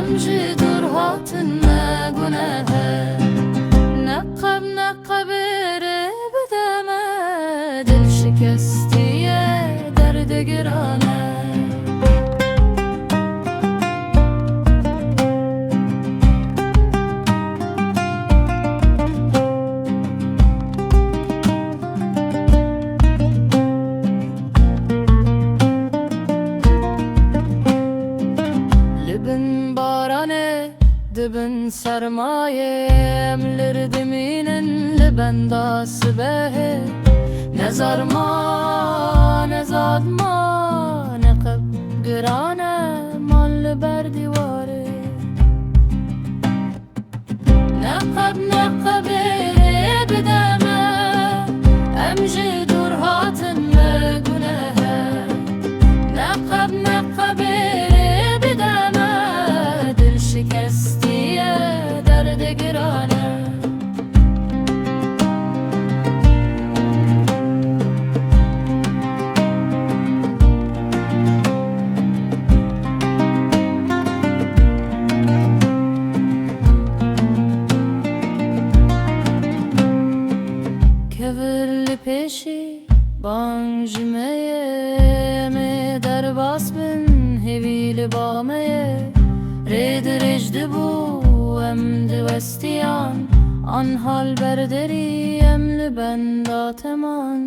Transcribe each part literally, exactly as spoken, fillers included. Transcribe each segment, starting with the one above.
Em ji dûr hatin me guneh e. Neqeb neqebê rê bide me, dil şikestiye derdê giran e. Li bin baranê, di bin sermayê, em lir dimînin li benda sibehê. Ne zarma, ne zadma, neqeb giran e, man li ber dîwarê. Neqeb neqebê rê bide me, em ji dûr hatin me guneh e. Neqeb neqebê rê bide me, dil şikestiye derdê giran e. Kevir li pêşî bang ji me ye, em ê derbas bin, hêvî li ba me ye. Rê dirêj dibû, em diwestiyan, anha li ber derî em li benda te man.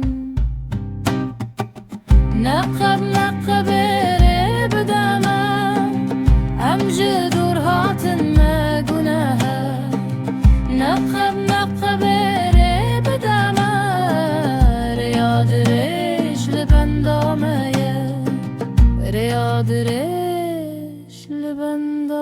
Neqeb neqebê rê bide me, em ji dûr hatin me guneh e. Neqeb neqebê rê bide me, rêya dirêj li benda me ye. Rêya dirêj li benda